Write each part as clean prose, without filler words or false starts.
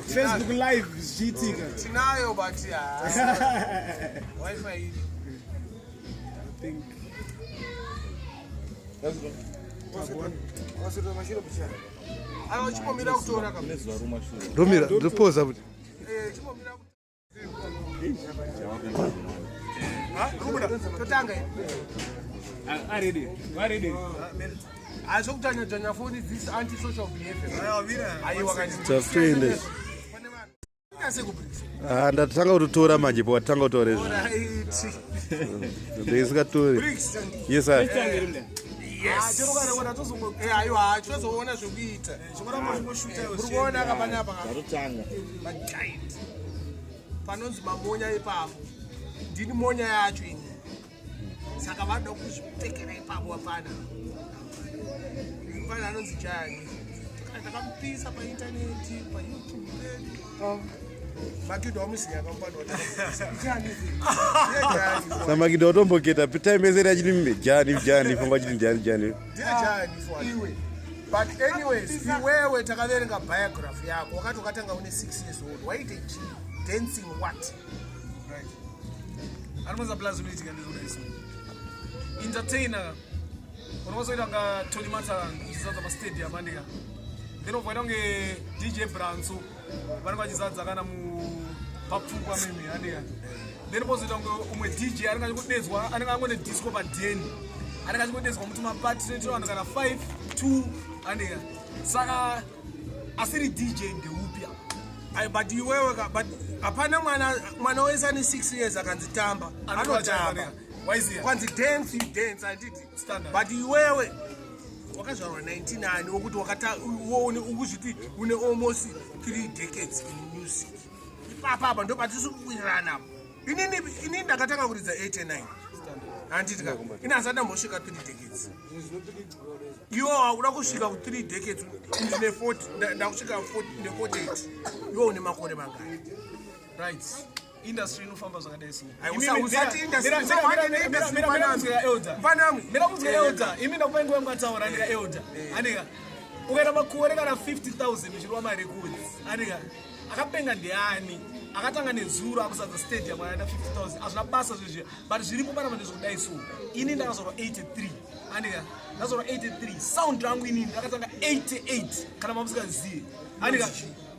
Facebook Live zvichiitika. Tinayo, but WiFi iri. I think Aiwa, chimbomira kutora ka. Ndomira, ndopoza kuti. Eh, chimbomira. Ha, Rubuda, totanga here? Already, already. Asi kutanya foni, this anti social behavior. Aiwa kani. Tafende. Pane vanhu. Inase kuBricks. Ah, ndatanga kutotora manje po watanga kutora izvi. Alright. Ndeisingatori. Bricks. Yes sir. Yes. Eh, aiwa, tinozoona zvekuita. Muri kuona ka panapa ka? Magiant. Panonzi mamonya ipapo. Ndini monya yacho ini. Saka vanoda kuzvipfekera ipapo vapfana. Mfana anonzi Jani. Takamupisa paintaneti, paYouTube pedu. Makidho wamuziya kamupano. Jani. Jani. Samakidho watomboketa time yese achiti jani jani fanga achiti jani jani. Ndejani for iwe. But anyways, iwewe takaverenga biography yako. Wakati wakatanga une 6 years old. Waite chii? Dancing what? Right, anomaza plus zvinoitika ndezvodaiso entertainer unozoita nga Tony Matterhorn uchizadza mastadium, andika? Then obvaita kunge DJ Branso vanenge vachizadza kana mupapfukwa mimi, andika? Then pozoita kunge umwe DJ anenge achingodedzwa, anenge angone disco padeni, anenge achingodedzwa muti mapati toitira vanhu kana 5 2, andika? Saka asiri DJ ndeupi apa? Ai, but iwewe ka, but hapana mwana wese ane 6 years akanzi tamba anotamba. Waiziya. Kwanzi dance, you dance, handiti? Standard. But iwewe wakazvarwa 99 wokuti wakata uone ukuzviti une almost 3 decades in music. Ipapa apa ndo patisi kuwirirana apo. Inini ndakatanga kuridza 89, handiti ka? Ini asati ndambosvika 3 decades. Iwo wakuda kusvika ku3 decades. Ndine 40, ndakusvika 40, ndine 48. Iwo une makore mangani? Right, industry inofamba zvakadai so. Ai, usati industry, usati neindustry mfanami. Mfanami. Mira kunzwa, elder. Imi ndakupa nguva mukataura, andika, elder? Andika, ukaita makore kana 50,000 uchirwa marecords, andika, akapenga ndiani akatanga nezuro akusadza stadium akaenda 50,000? Hazvina basa zvezviya, but zviripo panapa ndezvekudai so. Ini ndakazvarwa 83, andika? Ndazvarwa 83. Sound rangu inini ndakatanga 88, kana mamusingazivi, andika?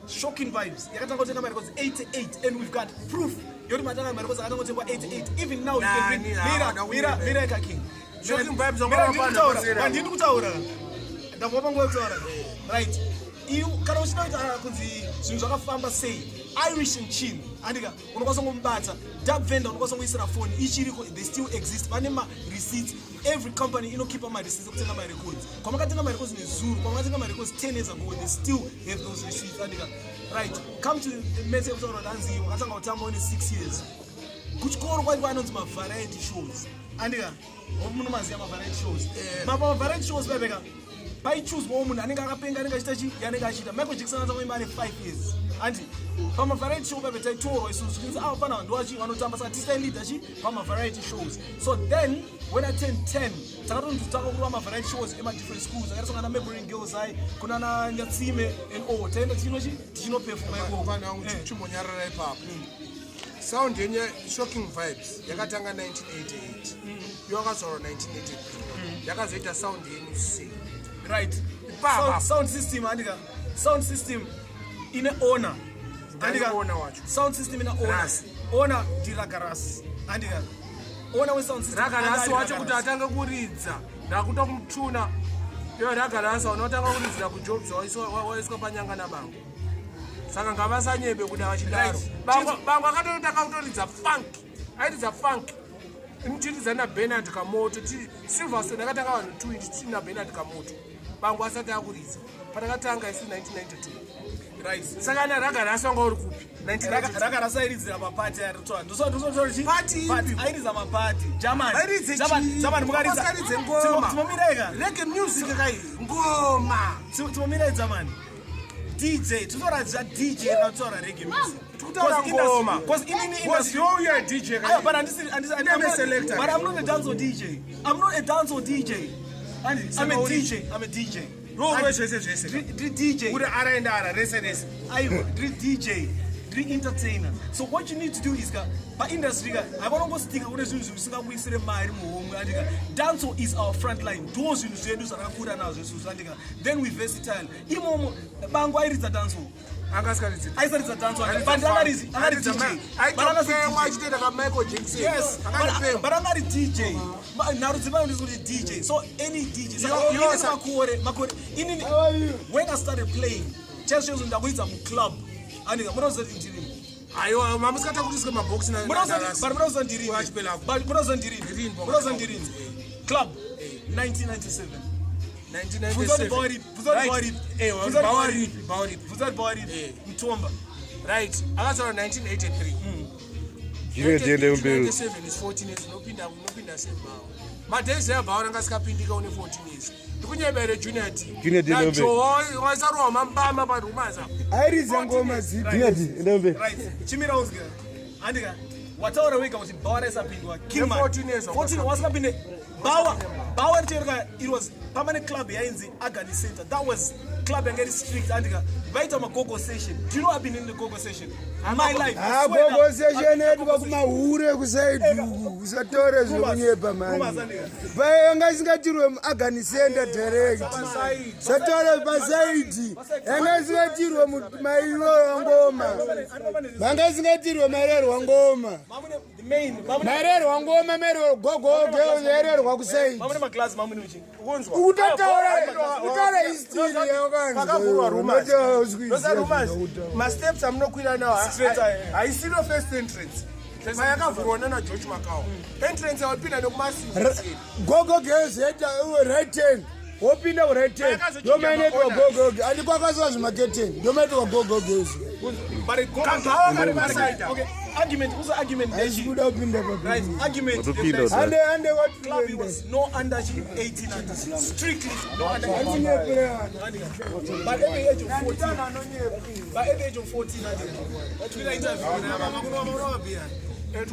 Shocking Vibes yakatanga kutenga marecords 88, and we've got proof yoti matanga marecords akatanga kutengwa 88. Even now you can Nani, read. Mira, hawana mira, kunyeba. mira eka king. Shocking Vibes Mira, wanga ndiri wapanda kutaura. pasera. Handidi kutaura, ndabva panguva yekutaura, right? Kana uchida kuita kunzi zvinhu zvakafamba sei, Irish and Chin, andika, unokwanisa kungomubata. Dub Vendor unokwanisa kungoisira foni, ichiriko, they still exist, vane mareceipts. Every company inokeepa mareceipts ekutenga marecords. Kwamakatenga marecords nezuro, kwamakatenga marecords 10 years ago, they still have those receipts, andika? Right, come to the matter yekutaura kuti hanzi wakatanga kutamba une 6 years. Kuchikoro kwaitwa anonzi mavariety shows, andika? Munomaziva mavariety shows? Mavariety shows paipeka paichuzwawo munhu anenge akapenga, anenge achiita chi yanenge achiita. Michael Jackson anotanga kuimba ane 5 years, andi? Pamavariety show paipe taitorwa isusu zvichinzi ava fana ndoachi vanotamba, saka tisi taileada chi pamavariety shows. So then when I turned 10, takatondotanga kurova mavariety shows emadifferent schools akaita sangana Mabelreign Girls High, kunana Nyatsime and all. Taenda tichinochi tichinoperforma ikoko. Mfana wangu, chimbonyarara ipapo. Sound yenye Shocking Vibes yakatanga 1988, iwo wakazvarwa 1983. Yakazoita sound yenyu sei? Right. Ipapa. Sound system, andika, sound system ine owner, andika? Owner wacho? Sound system ine owner. Rasi. Owner ndiragarasi, andika? Owner wesound system Ragarasi anga ari wacho kuti Ragarasi. atange kuridza, ndakuta kumutuna iyo Ragarasi unotanga kuridzira kuJobs, waiswa panyanga nabango. Saka ngavasanyebe kuda vachidaro. Bango akatotanga kutoridza funk, airidza funk inichiridza naBernard Kamoto. Silverstone akatanga vanhu 2 tichiri naBernard Kamoto, bango asati akuridza patakatanga isi 1992. Saka na Ragarasi wanga uri kupi 1992? Ragarasi airidzira mapati aritoa. Party ipi? Airidza mapati German. Vairidze German, chii? German mukaridza. Vasaridze ngoma. Timomireka. Reggae music kai ngoma. Timomirai German DJ, tinoratidza DJ rinotaura reggae music. Tikutaura ngoma. Because inini Was industry you a DJ kai? Ayo, but I'm a selector. But I'm not a dancehall DJ. I'm not a dancehall DJ. I'm a DJ. I'm a DJ. Rowe zvese zvese. Ndiri DJ. Uri R and R rese rese. Aiwa, ndiri DJ, ndiri entertainer. So what you need to do is ka paindustry ka havanongostika kune zvinhu zvisingakuisire mari muhomwe, andika. Dancehall is our front line, ndo zvinhu zvedu zvakakura nazvo isusu, andika. Then we versatile imomo. Bango airidza dancehall? Anga asikaridzi. Aisaridza dancehall, but angarizi angari DJ. But angasi Aitopemwa DJ. achitoita ka Michael Jackson. Yes, Akatopemwa. but angari DJ. Nharo dzevano ndezvekuti DJ, so any DJ. Saka inini makore inini, when I started playing chaizvo chaizvo, ndakuidza muclub, andika. Munoziva kuti ndirimi? Aiwa, mamusikatakutiswe mabhokisi. But munoziva ndirini? Kuachipelago. But munoziva ndirini? Ndirini, bonga. Munoziva ndirini? Club 1997. Bvunza kuti bhawa ripi, bvunza kuti bhawa ripi. Bvunza kuti bhawa ripi. Bhawa ripi? Bvunza kuti bhawa ripi. Mutomba. Right, akazvarwa 1983. Junior D ende mberi. 1997 is 14 years. Unopinda sebhawa madays ebhawa ranga sikapindika une 14 years. Ndikunyebere, Junior D. Junior D ende mberi. Waisarowa mambama parumaza. Airidza ngoma zipi? Junior D ende mberi. Right, chimira uzwe, andika. Wataura wega kuti bhawa raisapindwa, Kingman. 14 years. 14 wasingapinde bhawa. Bhawa richereka, it was pamane club yainzi Agani Center. That was club yanga iri strict, andika. Vaita magogo session. Do you know I've been in the gogo session my life? I Ah, swear gogo down. session yedu kwakumahure kusaiduku, kusatore zvekunyepa mani. Yanga isingatirwe muAgani Center direct, satore pasaidi. Yanga isingatirwe mairerwa ngoma, vanga isingatirwe mairerwa ngoma. Mamune the main mamune Mairerwa ngoma, mairerwa gogo yairerwa kusaidi. Mamune maglass, mamune uchi. Ukutotaura kutaura history. Pakavhurwa rumors. Those are rumors. Yakanzwa. Masteps amunokwira nawo Straight ahead. haisiro first entrance mayakavhurwa nana George Macao. Entrance yaupinda nekumasisi. Gogo girls yaita right 10, wopinda kuright 10, ndomainoitwa gogo. Andikwakasiwa zvimaketeni, ndomaitwa gogo girls. But it goes Kabhawa kari pasaida. Okay, argument uza argument. Haisi kuda kupinda. Right, Papinda. argument. Watopinda uza. Ande ande. Club, it was no under 18 and strictly no under 18. But at the age of 14, by at the age of 14, tuita interview na mama kuno kuno bia.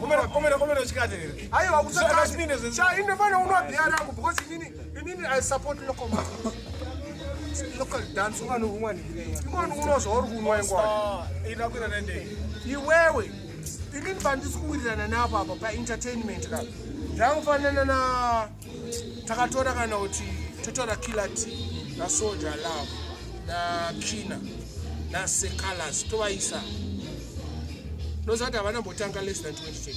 Omera omera chikate. Aiwa. Zvakazvipinde zve- Kusaka indofana unwa bhiya rangu because inini I support local market, local dance. Ingoni unwa zvauri kunwa ingwani. Ah, ina nende. Iwewe, inini pandisi kuwirirana napo apa paentertainment ka, zvangofanana na takatora kana kuti totora Killer T naSoldier Love naKina naSecalas, tovaisa noziva kuti havana mbotanga less than 2010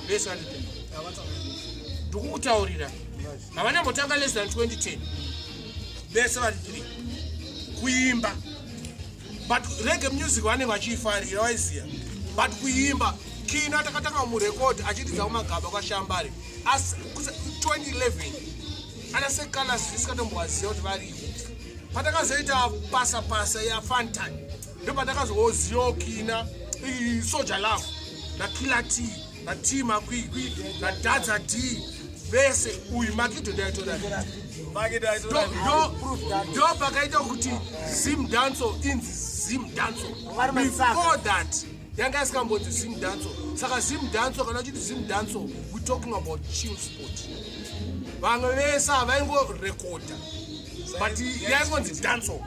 vese vari three. Ndikukutaurira, havana mbotanga less than 2010 vese vari three kuimba. But reggae music vanenge vachiifarira, waiziya. But kuimba, Kina takatanga murekodi achiridza kumagaba kwaShambare. Asi 2011 ana Sekalas tisikatombovaziva kuti variko. Patakazoita pasa pasa yaFantan, ndo patakazozivawo Kina, Soldier Love naKiller T naT Makwikwi naDadza D vese. Uyu Makido ndaitora. Ndo pakaita kuti Zim Dancehall inzi Zim Dancehall. Before that yanga isingambonzi Zim Dancehall. Saka Zim Dancehall, kana uchiti Zim Dancehall, we talking about Chill Sport. Vamwe vese havaingorekodha, but yaingonzi dancehall.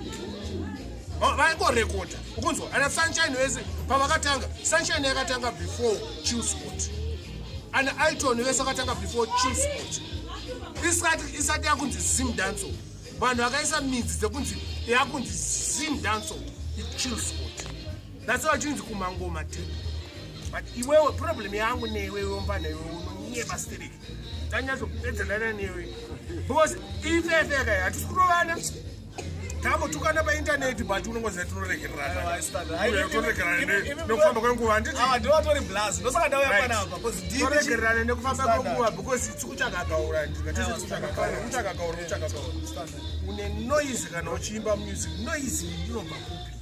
Vaingorekodha, ukunzwa? Ana Sunshine vese pavakatanga, Sunshine yakatanga before Chill Sport. Ana Iton vese vakatanga before Chill Sport isati yakunzi Zim Dancehall. Vanhu vakaisa midzi dzekunzi yakunzi Zim Dancehall iChill Sport. That's why chinzi kumangoma tep. But iwewe, problem yangu newewe, mfana, iwewe unonyeba stereki. Tanyatsopedzerana newe because ifefeka hatisi kurovana. Tambotukana paintaneti, but unongoziva tinoregererana, toregerana nekufamba kwenguva, handiti? Ah, ndivatori blaz. Ndosaka ndauya panapa because ndini. Toregererana nekufamba kwenguva because tiri kuchakagaura, kuchakagaura, kuchakagaura. Une noise kana uchiimba music. Noise iyi inobva kupi?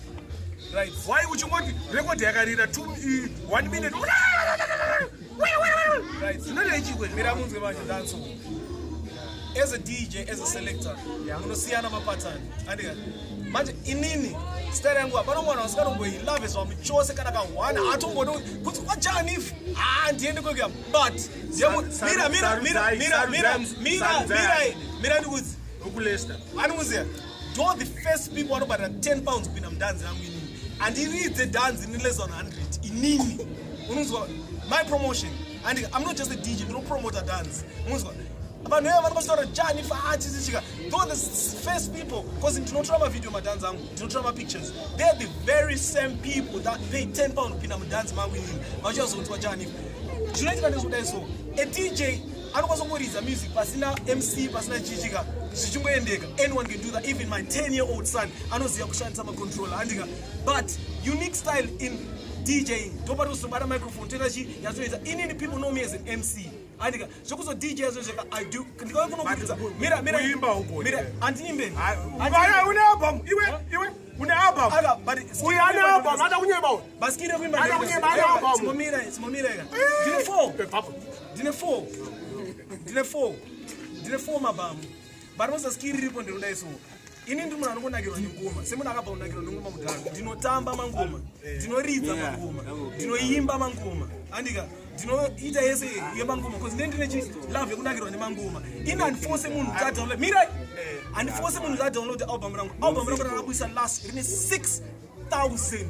Why uchingoti rekodhi yakarira 1 minute? Zvinoita Mira munzwe manje, dancehall. As a DJ, as a selector, munosiyana mapatani, andika. Manje inini style yangu, hapana mwana wasikanomboilave zvamu chose kana kahwana atombodi kuti kwajanif ha ndiende kwekuya. But mira, mira, mira, mira, mira, mira, mira, mira, ndikudzi. Ukulesta. Anikuziya. Ndo the first people vanobhadhara 10 pounds kupinda mudhanzi rangu inini. Handiridze dhanzi rine less than 100 inini. Unonzwa my promotion. And I'm not just a DJ, ndinopromota dance. Unonzwa vanhu ava vanokwanisa jani fachichichika. Though the first people, because ndinotora mavideo madhanzi angu, ndinotora mapictures, they're the very same people that pay 10 pound kupinda mudhanzi mangu inini vachazonzwa jani. Zvinoitika ndezvekudai, so a DJ anokwanisa kungoridza music pasina MC, pasina chichika, zvichingoendeka. Anyone can do that. Even my 10 year old son anoziva kushandisa macontroller, andika? But unique style in DJing, ndopatozobata microphone, toita chi yatoita inini. People know me as an MC, andika? Zvekuzo DJ zvo zveka I do, ndikauya kunokuridza, mira, mira. Kuimba uko, mira. yeah. Andinimbeni. Une album iwe, iwe une album. Aka, but Uyu ane album, ada kunyeba uyu. Baskiri kuimba. Ada kunyeba, ane album. Simomira, simomira ika. Ndine four, ndine four, ndine four, ndine four mabhamu, but moza skiri riripo ndinodai. So ini ndi munhu anongonakirwa nengoma, semunhu akabva kunakirwa nengoma mudhara. Ndinotamba mangoma, ndinoridza mangoma, ndinoimba mangoma, andika? Ndinoita yese yemangoma because ndine ndine chi love yekunakirwa nemangoma. Ini handiforce munhu kuti adownload. Mirai, handiforce munhu kuti adownload album rangu. Album rangu rakabuisa last rine 6000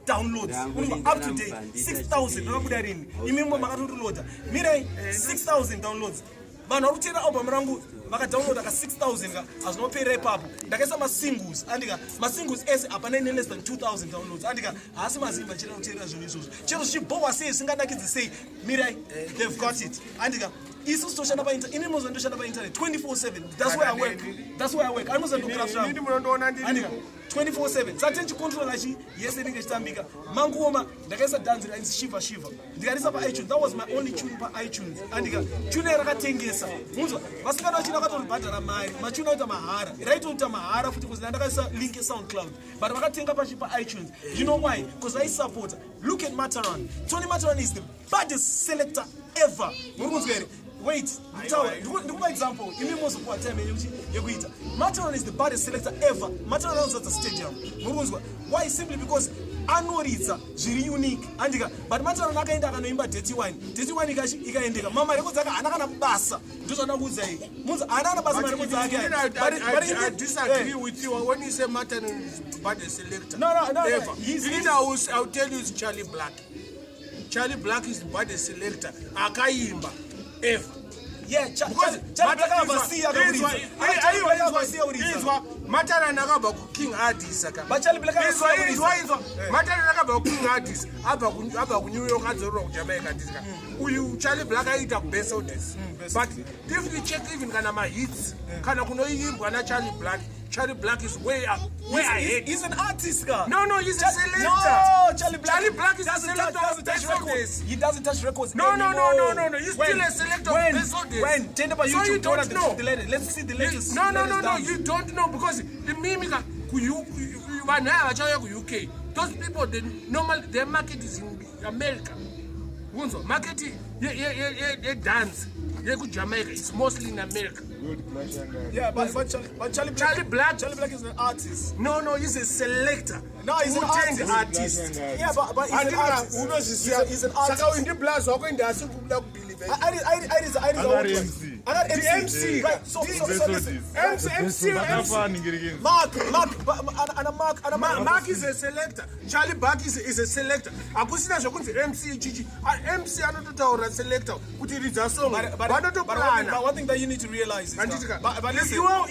downloads. Unobva up to date 6000. Rakabuda rini? Imimo makatoriloada. Mirai, 6000 downloads. Vanhu vari kuteera album rangu vakadownloada ka 6000 ka, hazvinoperera ipapo. Ndakaisa masingles, andika? Masingles ese hapana ine less than 2000 downloads, andika? Haasi mazimba chera kuteerera zvinhu izvozvo, chero zvichibhohwa sei, zvisinganakidzi sei. Mirai, they've got it, andika? Isusu toshanda painternet. Ini mozo ndoshanda painternet 24/7. That's where I work, that's where I work. Animozo ndocraft. Inini munondoona ndiri Andika, 24/7. Saka tenchicontrola chi yese inenge ichitambika mangoma. Ndakaisa dhanzi rainzi Shiva Shiva, ndikarisa paitunes. That was my only tune paitunes, andika? Tune rakatengesa, munzwa? Vasikana vachina vakatoribhadhara mari. Matune aita mahara, raitoita mahara futi because ndakaisa link yeSoundCloud, but vakatenga pachi paitunes. You know why? Because vaisupporta. Look at Mataran. Tony Mataran is the baddest selector ever. Muri kunzwa here? Wait, ndikutaura, ndikupa example. Imi mozopuwa time yenyu yekuita. Mataran is the baddest selector ever. Mataran anozadza stadium. Muri kunzwa? Why? Simply because anoridza zviri unique, andika? But Mataran akaenda akanoimba Dirty Wine. Dirty Wine ikachi ikaendeka. Mama records ake haana kana basa. Ndozvanda kuudzai, munzi haana kana basa marecords ake aya. I disagree with you when you say Martin is bad selector. No. Ever. He's- I will tell you it's Charlie Black. Charlie Black is the bad selector. Akaimba. Ever. Yeah, Because Charlie Black akabva akakuridza. Charlie Black akabva asiya kuridza. Inzwa, Mataran akabva kuKing Addis aka. But Charlie Black Inzwa, akasiya inzwa, kuridza. inzwa. Mataran akabva kuKing Addis, abva kuNew York, adzorerwa kuJamaica, andisika. Uyu Charlie Black aiita kuBesodes. But if you check even kana mahits, kana kunoimbwa naCharlie Black, Charlie Black is way up, way ahead. He's an artist, guy. No, he's a selector. No, Charlie Black. Charlie Black is a doesn't selector touch, of doesn't touch Besodes. records. He doesn't touch records No, anymore. no. He's When? still a selector of When? Besodes. When? Tender by So YouTube. you don't Tona, know. The latest. Let's see the latest. No, latest no, dance. you don't know because imimi ka vanhu ava vachauya kuUK, those people, they normal, their market is in America. Unzwa, market yedance yekuJamaica is mostly in America. Yeah, but Charlie Black. Charlie Black- Charlie Black is an artist. No, he's a selector No, he's an who turned artist. artist. Yeah, but he's an artist. Unozvisiya. He's an artist. Saka uyu ndiblazi wako, ende asi kuda kubelieve. I Anari MC. Another MC. MC. Right. So listen. MC, MC, MC. Mark, Mark, and Mark, and Mark. Mark is a selector. Charlie Black is a selector. Hakusina zvokunzi MC chichi. MC anototaura selector kuti ridza song. But Vanotoplana. one thing that you need to realize is Handiti that, ka- but listen, no,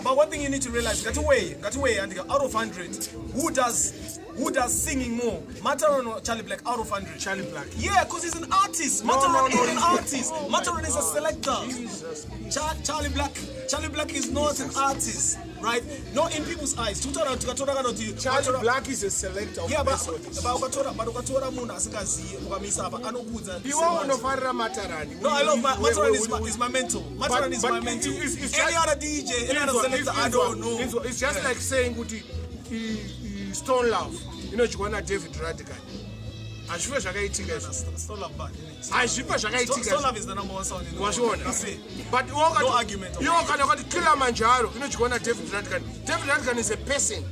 but one thing you need to realize, got away, and out of 100, who does singing more, Mataran or Charlie Black? Out of 100, Charlie Black. Yeah, because he's an artist. No, Mataran no, is an he's- artist. Mataran is a selector. Charlie Black, Charlie Black is not an artist, right? Not in people's eyes. Tutaura tukatora kana kuti Charlie Matora- Black is a selector of Yeah, but Besodis. but ukatora munhu asingaziye ukamisa apa, anokuudza. Iwe unofarira Matarani. No, I love my Mataran is my mentor. Mataran is But my mentor. it's Any just- other DJ, any other selector, I don't know. It's just like saying kuti Stone Love inodyiwa naDavid Radigan. Hazvife zvakaitika izvo. Stone Love bad, innit? Hazvife zvakaitika. Stone Love is the number one sound in the world. Wazviona? That's it. But No argument. iwo kana ukati Kilimanjaro inodyiwa naDavid Radigan, David Radigan is a person,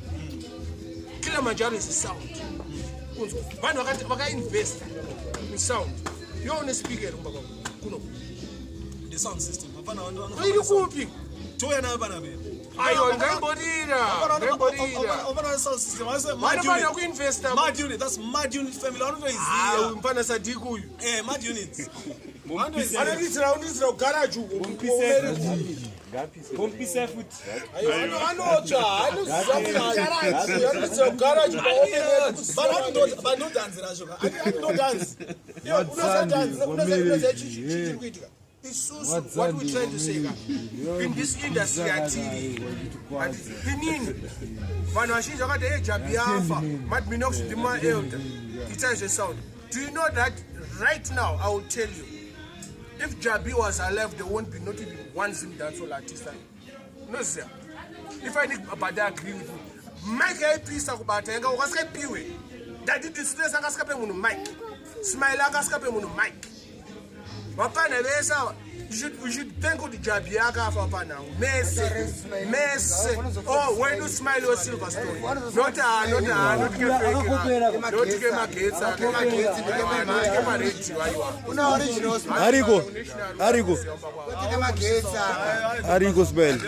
Kilimanjaro is a sound. Unzwa, vanhu vakainvesta in sound. Iwe une speaker here kumba kwako kuno? The sound system. Hapana vanhu Iri kupi? Touya nayo panapa. Aiwa, ngaimborira, ngaimborira. Vanofanira kuinvesta. Mad unit, that's Mad Unit family. Ah, Vanotoiziva. uyu mfana Sadiku uyu. Eh, Mad Units. Vanotoiziva. Anonditsira unditsira kugaraji uko. Mumpise futi. Anotsva, anoziva anonditsira kugaraji. But vanodhanzi racho ka. Andinodhanzi. Unoziva chiri kuitika. Isusu, what we trying to say ka, in this industry yatiri, inini vanhu vazhinji vakati, "Hey, Jabi yafa, Madminox ndimaelder, itai zvesound." Do you know that right now, I will tell you, if Jabi was alive, there won't be not even one Zim dancehall artist. Unoziva, if I need, but I agree with you, mike yaipisa kubata yanga ukasikapiwe. Daddy Distress akasikape munhu mike, Smile akasikape munhu mike, vapana vese ava. We should thank kuti Jabi yakafa panhau mese mese. Oh, wedu Smile weSilverstone, not ah, not ah, not kefake, not kemagetsi, not kemaredhiyo, aiwa. Una original. Ariko, ariko. Kemagetsi. Ariko Smile.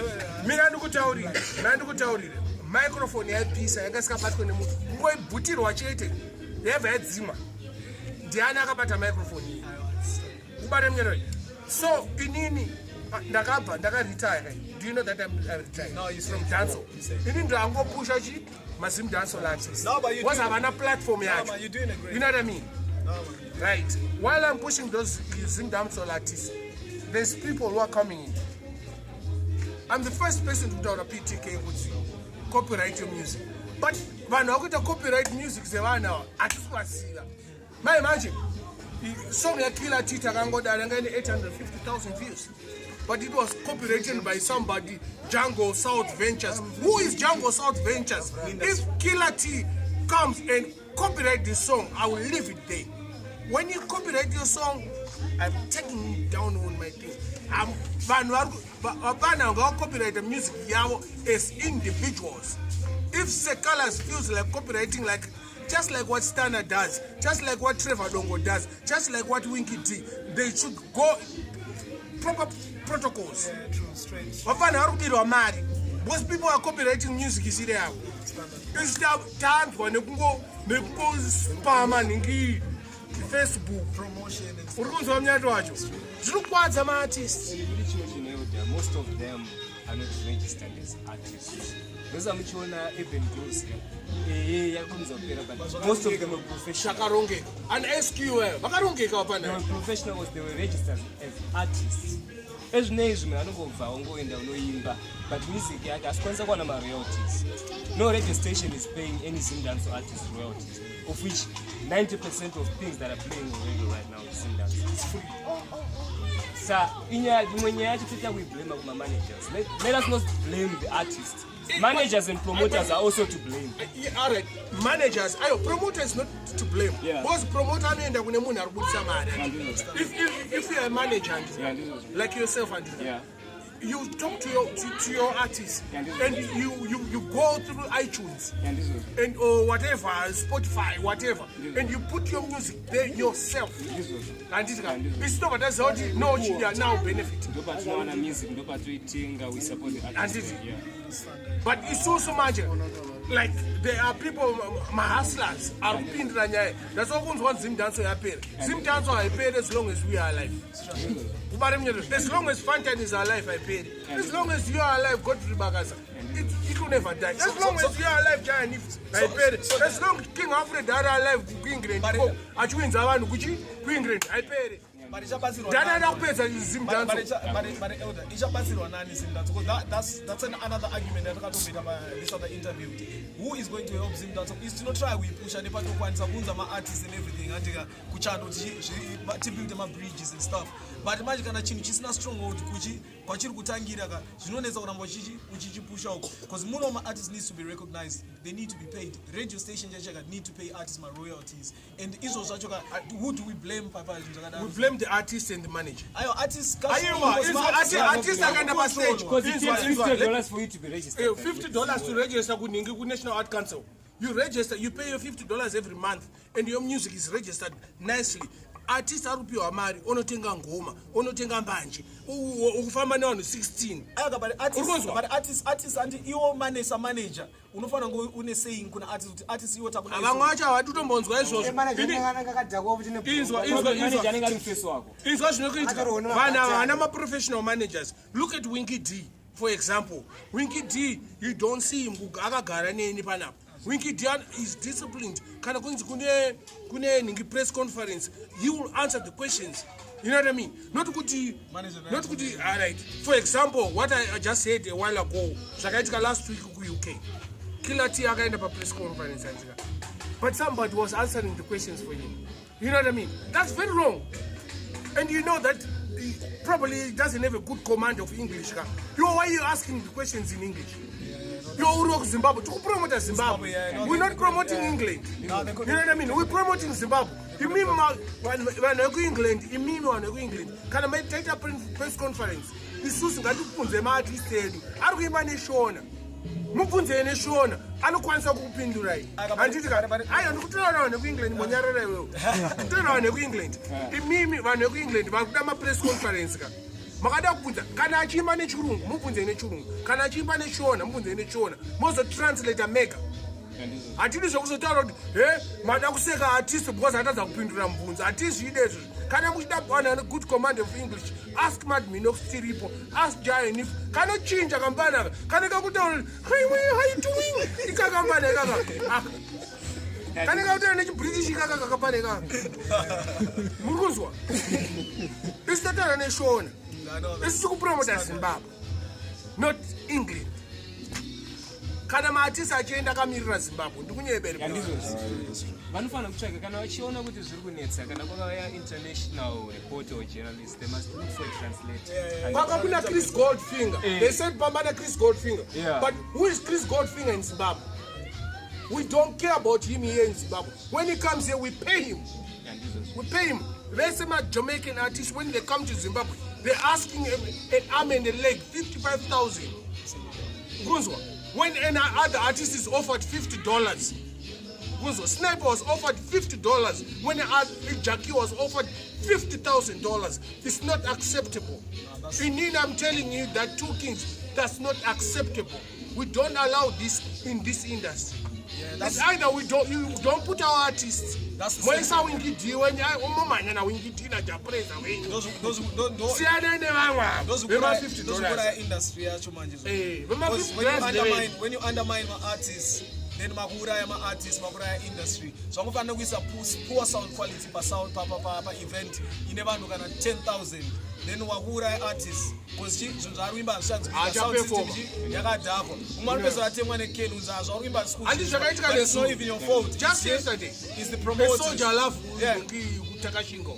Mina ndikutaurire, mina ndikutaurire, microphone yaipisa yanga isikabatwe nemunhu, kungoibhutirwa chete yaibva yadzimwa. Ndiani akabata microphone iyi? Kubata munyana. So inini, ah, ndakabva ndakaretire. Do you know that I'm retired No, you from said. dancehall? You said. Ini ndangopusha chi maZim dancehall artists No, but you because doing- havana platform yacho. Man, you're doing a great You know what I mean? No, man. Right, while I'm pushing those Zim dancehall artists, there's people who are coming in. I'm the first person to kutaura PTK kuti copyright your music, but vanhu vakuita copyright music sevanhu ava hatisi kuvaziva. Mai manje song yaKiller T takangodaro yanga ine 850,000 views, but it was copyrighted by somebody, Jungle South Ventures. Who is Jungle South Ventures? If Killer T comes and copyright this song, I will leave it there. When you copyright your song, I'm taking it down on my thing. Vanhu vapana ngavacopyright music yavo as individuals. If Secalas feels like copyrighting, like just like what Stana does, just like what Trevor Dongo does, just like what Winky D, they should go proper protocols. Yeah, true, straight. Vafana vari kubirwa mari because people are copyrighting music isiri yavo. Isu tanzwa nekungospama nhingi Facebook. Promotion and Uri kunzwa munyato wacho zviri kukwadza maartist. Kuri chimwe chinoita, most of them are not registered as artists. Ndoza muchiona Urban Grooves eye yakurumidza kupera, but most of them were professional. Chakarongeka an SQL vakarongeka. They Vapana were professionals, they were registered as artists. Ezvino izvi munhu anongobva ongoenda unoimba, but music yake asikwanisa kuwana maroyalties. No registration is paying any Zimdancehall artist royalties, of which 90% of things that are playing on radio right now is Zimdancehall. It's free. Sa inyaya, imwe nyaya yacho toita kuiblame kumamanagers. Let us not blame the artist. Managers and promoters are also to blame. Yeah, all right, managers ayo, promoter is not to blame because promoter anoenda kune munhu ari kubudisa mari. If you are a manager and like yourself and you talk to your artist and you go through iTunes and or whatever, Spotify, whatever, and you put your music there yourself, handiti ka? Isu tobva taziva kuti no, you are now benefit. Ndopatinowana music, ndopatoitenga. We support the artist. Handiti? But isusu manje, like there are people, mahustlers ari kupindira nyaya. That's why kunzwa Zimdancehall yapera. Zimdancehall haiperi as long as we are alive. Kubare munyato, as long as Fantan is alive, haiperi. As long as you are alive, Godfrey Bakasa, it will never die. As long as you are alive, Giant If, haiperi. As long King Alfred ari alive kuEngland But- achiwinza vanhu kuchi kuEngland, haiperi. But ichabatsirwa Ndani nani? ada kupedza Zimdancehall? But elder, ichabatsirwa nani Zimdancehall? Because that's another argument yatakatombita pa this other interview. Who is going to help Zimdancehall? Is tinotry kuipusha nepatokwanisa kuunza ma-artists and everything, andika kuchando tibuild ma-bridges and stuff, but manje kana chinhu chisina stronghold kuchi kwachiri kutangira ka, zvinonetsa kuramba uchichipusha uko, because muno ma-artists needs to be recognized, they need to be paid. Radio station chachaka need to pay artists ma-royalties and izvo zvacho ka, who do we blame papa zvinhu zvakadaro? We blame the artist and the manager. Ayo, artists. Aiwa, artist akaenda pastage. Because it Inzwa, takes inzwa, $50 for you to be registered. $50 to register kuningi ku-National Art Council. You register, you pay your $50 every month and your music is registered nicely. Artist ari kupiwa mari, onotenga ngoma, onotenga mbanje, ukufamba nevanhu 16. Aka, but artist, Uri kunzwa? But artist anti iwo manager manager unofanira kunge une saying kuna artist kuti artist iwo takuna. Vamwe vacho havadi kutombonzwa izvozvo. Inzwa, inzwa, Manager inzwa. anenge ari mufesi wako. Inzwa zvinokuitika. Akaroona Vanhu ava mabhatani. vana maprofessional managers. Look at Winky D, for example. Winky D, you don't see him akagara neni panapa. Winky D is disciplined. Kana kunzi kune nhingi press conference, he will answer the questions, you know what I mean? Not kuti Manager, not kuti, all right, for example, what I just said a while ago, zvakaitika last week kuUK, Killer T akaenda papress conference, andika, but somebody was answering the questions for him, you know what I mean? That's very wrong. And you know that he probably doesn't have a good command of English ka. You, why are you asking the questions in English? You're uri wekuZimbabwe, tikupromota Zimbabwe. Zimbabwe, yeah, no, We're not promoting England. No, they You couldn't. know what I mean? We're promoting Zimbabwe. Imimi vanhu vekuEngland, imimi vanhu vekuEngland, kana taita press conference, isusu ngatibvunze maartist edu ari kuimba neShona, mubvunzei neShona, anokwanisa kukupindurai. Handiti ka? Aiwa, ndikutaura vanhu vekuEngland, mbonyarara iwewo. Kutaura vanhu vekuEngland, imimi vanhu vekuEngland vari kuda mapress conference ka, makada kubvunza, kana achiimba nechirungu, mubvunzei nechirungu, kana achiimba neShona, mubvunzei neShona, mozotranslata mega. Hatidi zvokuzotaura kuti he, mada kuseka artist because atadza kupindura mubvunzo. Hatizvide izvozvo. Kana muchida vanhu ane good command of English, ask Madminox, tiripo, ask Gianif, kanochinja kambanaka kane kakutaura kuti, "Hi, how you doing?" Ikakambana ikaka. Ah. Kane kakutaura nechiBritish ikaka kakambana ikaka. Muri kunzwa? Isu tataura neShona. Isu tikupromota Zimbabwe, not England. Kana maartist achienda akamirira Zimbabwe, ndikunyebere. Handizvo, vanofanira kutsvaga kana vachiona kuti zviri kunetsa, kana kwakauya international reporter or journalist, they must look for a translator. Paka kuna Chris Goldfinger. They said pambana Chris Goldfinger. But who is Chris Goldfinger in Zimbabwe? We don't care about him here in Zimbabwe. When he comes here, we pay him. Handizvo. We pay him. Vese maJamaican artists, when they come to Zimbabwe, they're asking an arm and a leg, 55,000. Kunzwa? When an other artist is offered $50. Kunzwa? Sniper was offered $50 when Jackie was offered $50,000. It's not acceptable. Inini, I'm telling you that two kings, that's not acceptable. We don't allow this in this industry. It's either we don't, you don't put our artists. That's the Moisa Winky D wenyu, umomanya naWinky D naJapreza wenyu. Siyanai nevamwe ava vema-$50. Ndozvikuuraya industry yacho manje. Vema Because $50 when you ndevei. undermine, when you undermine ma-artists, then makuuraya ma-artists, makuuraya industry. Zvangofanira kuisa poor sound quality pasound pa event ine vanhu kana 10,000, then wakuuraya artists because chi zvinhu zvaari kuimba hazvichanzwika, sound system Achaperforma. chi yakadhakwa, umwe anopedzisira atemwa nekeni unzi zvauri kuimba. Handi zvakaitika It's not nesu. even your fault. Just yesterday, It's the a promoters. Soldier Love kuTakashingo.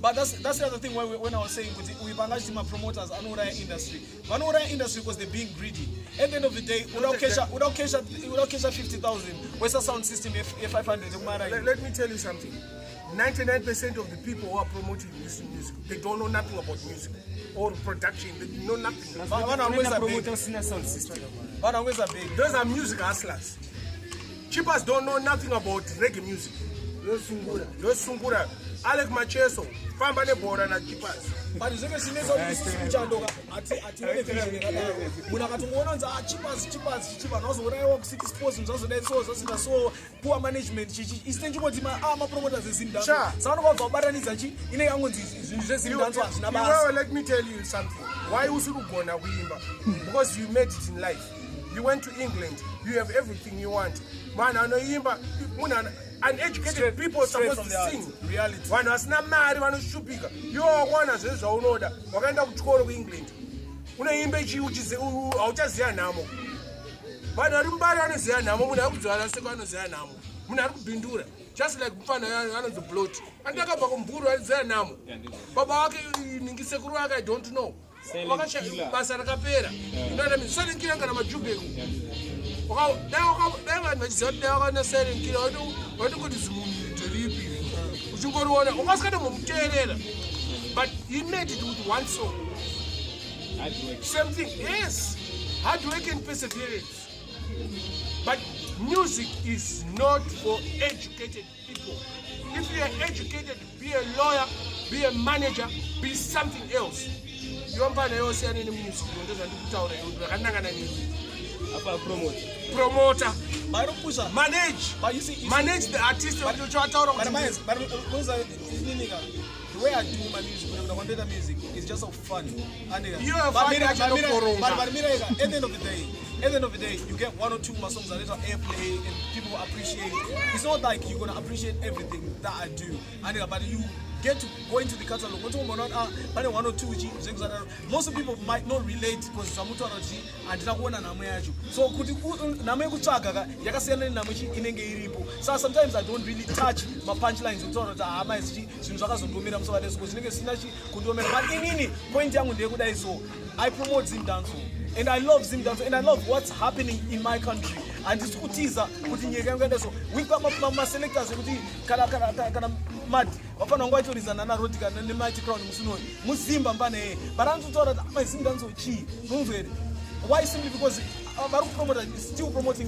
But that's the other thing when I was saying kuti uyu pangachiti ma-promoters anouraya industry, vanouraya industry because they're being greedy. At the end of the day, uda kukesha 50,000, wesa sound system ye-500 yekumara. Let me tell you something. 99% of the people who are promoting this music, they don't know nothing about music or production. They know nothing. Vanhu vangoisa Promoter usina sound system. Vanhu vangoisa big. Those are music hustlers. Chippers don't know nothing about reggae music. Yosungura. Yosungura. Alec Macheso, famba nebhora naChippers. But zvinenge zvinetsa kuti isusu kuchandoka hatione vision yakadaro. Munhu akatongoona kunzi, "Ah, Chippers, Chippers, chichi," vanhu vazourayiwa kuCity Sports, zvinhu zvazodai so, zvazoita so, poor management, chichi. Isu tinchingoti mapromoters eZimdance. Saka vanokabva kubatanidza chi inenge yangonzi zvinhu zveZimdance hazvina basa. Iwewe, let me tell you something. Why usiri kugona kuimba? Because you made it in life. You went to England. You have everything you want. Vanhu anoimba, munhu uneducated people Straight supposed from to the heart. sing. Reality. Vanhu vasina mari vanoshupika. Iwe wakuwana zvese zvaunoda. Wakaenda kuchikoro kuEngland. Unoimba chi hauchaziya nhamo. Vanhu vari mubari vanoziva nhamo, munhu ari kudzvara seko anoziva nhamo. Munhu ari kubhindura. Just like mufana anonzi Blot. Andakabva kumburu, anoziva nhamo. Baba vake ningi sekuru vake, I don't know. Silent killer. Basa rakapera. You know what I mean? Silent Killer kana majubheku. Dai vanhu vachiziva kuti dai vakaona Silent Killer, vaitongoti zimunhu nderipi uchingoriona ungasikatomuteerera, but he made it with one song. Hard work. Same thing, yes, hard work and perseverance. But Music is not for educated people. If you are educated, be a lawyer, be a manager, be something else. Iwe mfana yosiyana nemusic, ndo zvandikutaura iwe, ndakanangana newe. Apa promoter. Promoter. But manage. But you see, manage the artist uchataura. But my, but those are the way I do my music. When I do music, it's just so fun. And You are fun, yacho inoporonga. But mira, at the end of the day, at the end of the day, you get one or two of my songs that little airplay and people appreciate. It's not like you're gonna appreciate everything that I do. And but you get to go into the catalog. Not pane one or two chi zvinhu zvakadaro. Most people might not relate because zvamutaura kuti handina kuona nhamo yacho. So kuti nhamo yekutsvaga ka yakasiyana nenhamo chi inenge iripo. So sometimes I don't really touch mapunchlines ekutaura kuti hama izi chi zvinhu zvakazondiomera musavadai, so zvinenge zvisina chi kundiomera. But inini point yangu ndeyekudai, so I promote Zim dancehall and I love Zim dancehall and I love what's happening in my country. Handisi kutiza kuti nyika yangu yaenda. So we've got maselectors ekuti kana mad vafana vangu vaitoridza nana Rodika neMighty Crown musi unoyu muzimba mbaneye, but anototaura kuti ama Zim dancehall chii, munzwa here? Why? Simply because vari kupromota, still promoting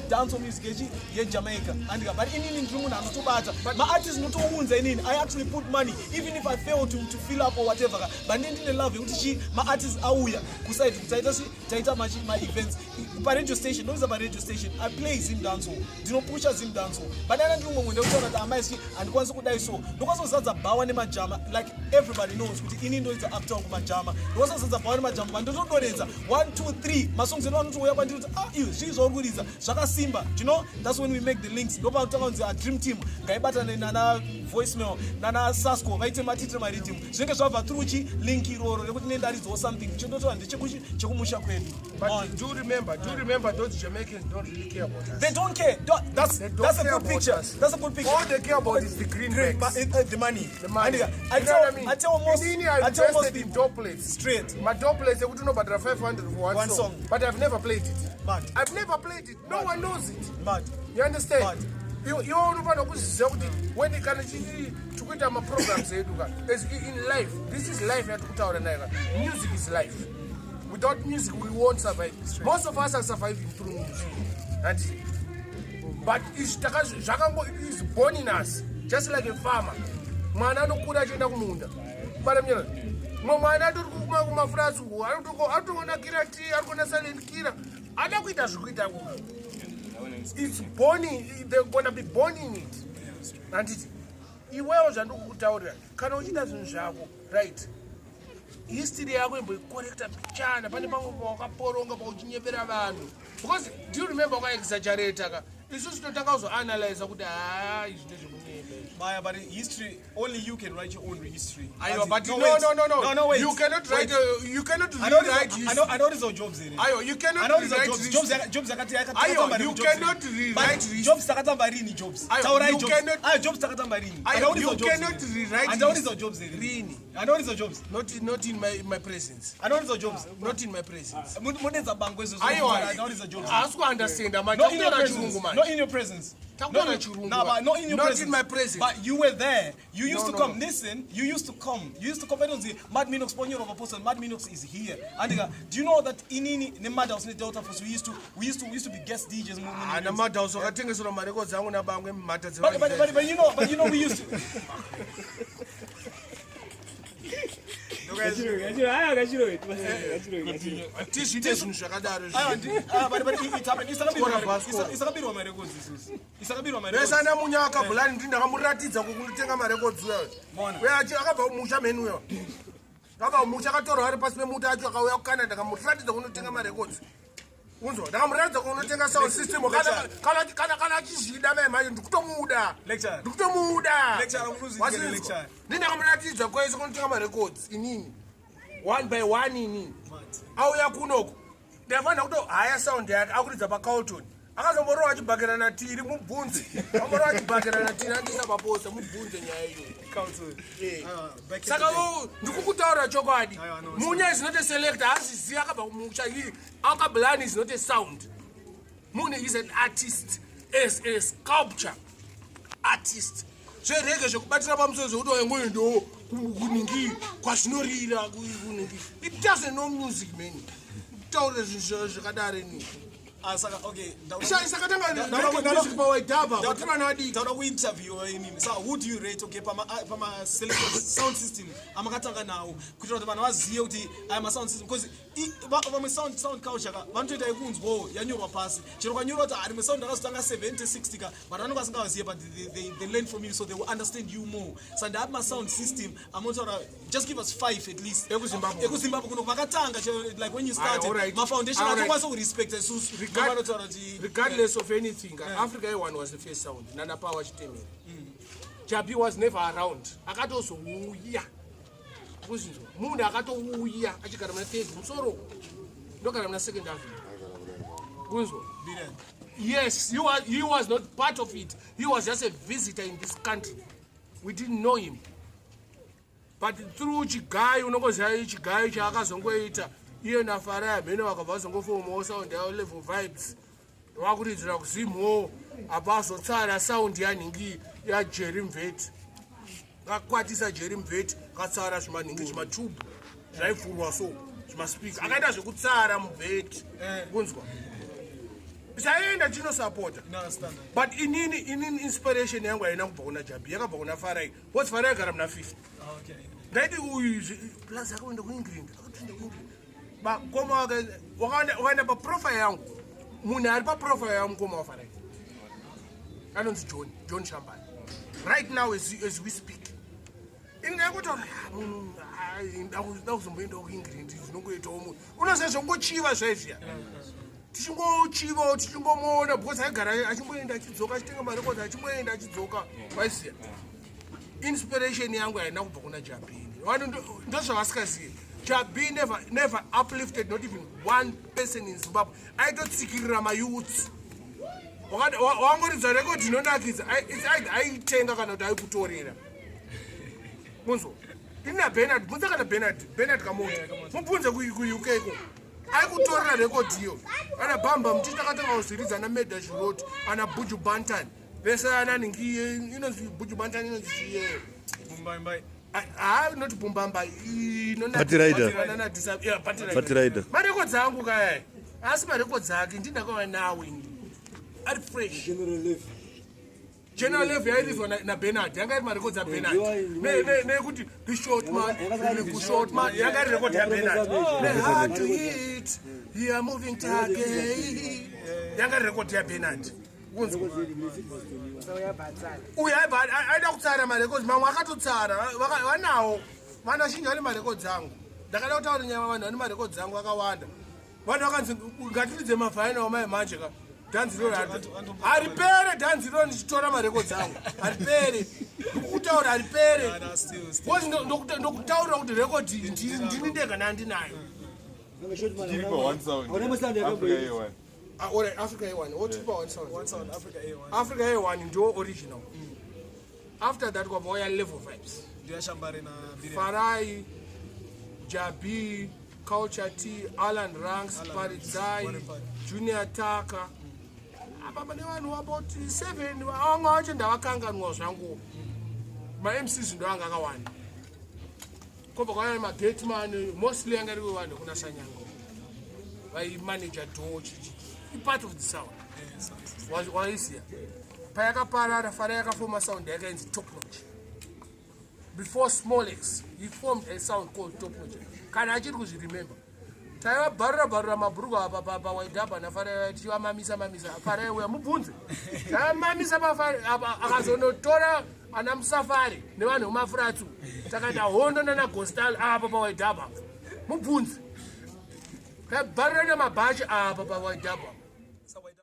dancehall music yechi yeJamaica, andika. But inini ndiri munhu anotobata maartist, ndinotounza inini. I actually put money even if I fail to fill up or whatever ka, but ndine ndine love yekuti chi maartist auya kuside kuti taita chi taita maevents paradio station, ndoisa paradio station. I play Zim dancehall, ndinopusha Zim dancehall, but ana ndiri mumwe munhu ndekutaura kuti amaisi handikwanisi kudai, so ndokwanisa kuzadza bhawa nemajama. Like everybody knows kuti ini ndoita uptown kumajama, ndokwanisa kuzadza bhawa nemajama, but ndotodoredza 1 2 3 masongs edu anotouya kwandiri kuti, "Ah, iwe, zvii zvauri kuridza zvakasimba." Do you know that's when we make the links? Ndopanotanga kunzi a dream team ngaibatane nana Voicemail nana Sasco vaite matitire mariddim, zvinenge zvabva through chi link iroro rekuti nendaridzawo something chindotora ndechekuchi chekumusha kwedu. But do remember those Jamaicans don't really care about us. They don't care. Don't, that's They don't that's a care good about picture. us. That's a good picture. All they care about is the greenbacks. The money. The money. And, I You know tell, what I mean? I tell most, Inini, I I tell most invested in people dubplates. Straight. My dubplates, ekuti unobhadhara 500 for one One song. song. But I've never played it. Mad. I've never played it. No one knows it. Mad. You understand? Mad. Iwe unofanira kuziziva kuti when kana chii tikuita maprograms edu ka, as in life, this is life yatikutaura nayo ka. Music is life. Without music we won't survive. Most of us are surviving through music, and but zvakango is born in us, just like a farmer. Mwana anokura achienda kumunda kubata munyana. Mumwe mwana atori kumafurasi uko, aritoona Killer T, ari kuona Silent Killer, ada kuita zvekuita kuko. It's born in, they're gonna be born in it, handiti? Iwewo zvandikukutaurira, kana uchiita zvinhu zvako right, history yako imboicorrecta pichana. Pane pamwe pawakaporonga pauchinyepera vanhu, because do you remember wakaexaggerata ka? Isusu tinotanga kuzoanalyza kuti ha, izvi ndezvekunyepa izvi. Maya, but history, only you can write your own history. Aiwa, but No, no, wait. no, no, no. No, no, wait. You cannot write. Wait. You cannot I know rewrite I know, history. I know this Jobs here. Ayo, you cannot I know this rewrite Jobs. history. Jobs yakati yakati. Ayo, takatamba you rini Jobs cannot rini. rewrite But history. Jobs takatamba rini Jobs. Ayo, Taurai you Jobs. cannot- Ayo, Jobs takatamba rini. Ayo, Andauriza you Jobs cannot rini. rewrite Andauriza history. Jobs rini. Rini. Andauriza Jobs. Not in my presence. Andauriza Jobs. Not in my presence. Munenza bango izvozvo. Aiwa, Andauriza Jobs. haasi kuunderstanda manje. Not in your Takutaura presence. chirungu manje. Not in your presence. Takutaura Not- chirungu. Nah, but not in your Not presence. in my presence. But you were there. You used No, to no, come. no. Listen, you used to come. You used to come. I don't see Mad Minox Ponyo of Apostle. Mad Minox is here. And do you know that inini ne Mad House ne Delta Force we used to be guest DJs. Ana Madhouse wakatengeserwa marekodzi angu nabangwe mumhata. But you know we used to. Tizviite zvinhu zvakadaro. Aiwa, ah, but it happened. Chikora Vasco. Isakabirwa marecords isusu. Isakabirwa marecords. Vesana Munya akabhulani, ndi ndakamuratidza kunotenga marekodzi uyo. Mona. Uyo akabva kumusha mheni uyo, akabva kumusha, akatorwa ari pasi pemuti acho, akauya kuCanada, ndakamuratidza kunotenga marekodzi, unzwa? Ndakamuratidza kunotenga sound system. Kana achizvida mai manje, ndikutomuda. Lecture. Ndikutomuda. Lecture, unozviziva Wasinzwa? lecture. Ndi ndakamuratidza kwese kunotenga marekodzi inini, one by one inini. Auya kunoko, ndafanira kutohaya sound yake akuridza paCarlton. Akazomborowa achibhakera natiri, mubvunze. Amborowa achibhakera natiri, andisa paposa, mubvunze nyaya iyoyo. Council. Eh. Back in Saka the day. ndikukutaura chokwadi. Aiwa, no, Munya is not a selector, hazizivi, akabva kumusha. Alkablani is not a sound. Munhu is an artist, as a sculpture artist. Zverege zvekubatira pamusoro zvekuti waingoendawo kuningi kwazvinorira kuningi, it doesn't know music, man. Kutaura zvinhu zvakadaro ini. Ah, saka okay. Saka tanga music pawaidhaba vatiri vana vadiki. Ndauda kuinterviewa inini. Saka who do you rate, okay, pama selected sound system amakatanga nawo, kuitira kuti vanhu vazive kuti aya masound system, because vamwe sound culture ka vanotoita yekunzwawo yanyorwa pasi, chero kwanyorwa kuti rimwe sound rakazotanga 70 60 ka, but vanenge vasingavazive, but they learn from you, so they will understand you more. Saka ndaapi masound system amotaura? Just give us five at least. EkuZimbabwe. EkuZimbabwe kuno vakatanga like when you started, Aye, alright. mafoundation Alright. atokwanisa kurespecta isusu vanotaura kuti Regardless of anything, Africa A1 was the first sound nana Power Chitemere. Jabi was never around, akatozouya kuzinzwa munhu akatouya achigara muna third musoro, ndogara muna Second Avenue, kunzwa. Billion. Yes, he was not part of it. He was just a visitor in this country. We didn't know him, but through Chigayo, unongoziva Chigayo chaakazongoita iye naFarai mhene, vakabva vazongofomawo sound yavo Level Vibes, vakuridzira kuZimho apa azotsara sound yanhingi yaJerry Mveti. Akakwatisa Jerry Mveti, akatsara zvimanhingi, zvimatubhu zvaivhurwa so, zvimaspika, akaita zvekutsara muvheti, kunzwa saenda chinosapota. No, standard. But inini inspiration yangu haina kubva kuna Jabi, yakabva kuna Farai, because Farai agara muna 50. Ndaiti uyu plus akaenda kuEngland, akatoenda kuEngland. Bakoma wakaenda paprofile yangu, munhu ari paprofile yangu mukoma waFarai anonzi John Shambani. Right now as we speak, ini ndaingotaura, munhu da kuzomboendawo kuEngland, zvinongoitawo munhu unoziva zvongochiva zvaizviya, tichingochivawo, tichingomuona, because aigara achimboenda achidzoka, achitenga marekodzi, achimboenda achidzoka, waiziya. Inspiration yangu haina kubva kuna Jabini. Vanhu ndozvavasingazivi. Jabi never uplifted not even one person in Zimbabwe. Aitotsikirira mayouths. Wangoridza rekodhi inonakidza, it's either aitenga kana kuti aikutorera, munzwa. Ini naBernard, bvunza kana Bernard Kamoto, mubvunze kuUK ko aikutorera rekodhi iyo. Ana Bhamba Muti takatanga kuziridza, ana Meda Shirot, ana Buju Banton vese, ana ningi inonzi Buju Banton, inonzi chiye. Mumbai. Ha, not Bumbamba. Party Rider. Party Rider. Marekodzi angu kaya asi marekodzi ake ndindakava nawo ini ari fresh. General Lev. General Lev yairizwa naBernard, yanga iri marekodzi aBernard. Nekuti the short man, the short man, yanga iri rekodhi yaBernard. Hard to hit, you are moving target, yanga iri rekodhi yaBernard, unzwa. Uyu aibva aida kutsara marekodzi mamwe, akatotsara. Vanawo vanhu vazhinji vane marekodzi angu. Ndakada kutaura nyaya, vanhu vane marekodzi angu akawanda. Vanhu vakanzi ngatiridze mavinyl mai manje ka dhanzi roro haripere, dhanzi roro ndichitora marekodzi angu haripere, ndikutaura haripere. Nah, still, still. Because ndokutaurira kuti rekodhi ndini ndega nandinayo. Tiri pa one sound. Africa A1. Ah, alright, Africa A1 wotipa one sound. One sound, Africa A1. Africa A1 ndo original. After that kwabva waya Level Vibes. Ndiyo Shambare na Billion. Farai, Jabi, Culture T, Alan Ranks, Alan Paridzai, Ranks, Junior Taka. Apa pane vanhu about seven, vamwe vacho ndavakanganwa zvangu. MaMCs ndo anga akawanda. Kwobva kwauya magateman, mostly anga iri vanhu kuna Sanyango. Vaimanager door chichi. Part of the sound. Waisiya. Payakaparara, Farai yakafoma sound yakainzi Top Notch. Before Smolex, he formed a sound called Top Notch. Kana achiri kuzviremember, taivabharura bharura mabhuruku apa pawaidhabha naFarai, tichivamamisa mamisa. Farai uya mubvunze, taimamisa apa, akazonotora ana Musafari nevanhu vemafuratsu, takaita hondo nana Gostal apa pawaidhabha. Mubvunze, taibharura nemabhachi apa pawaidhabha.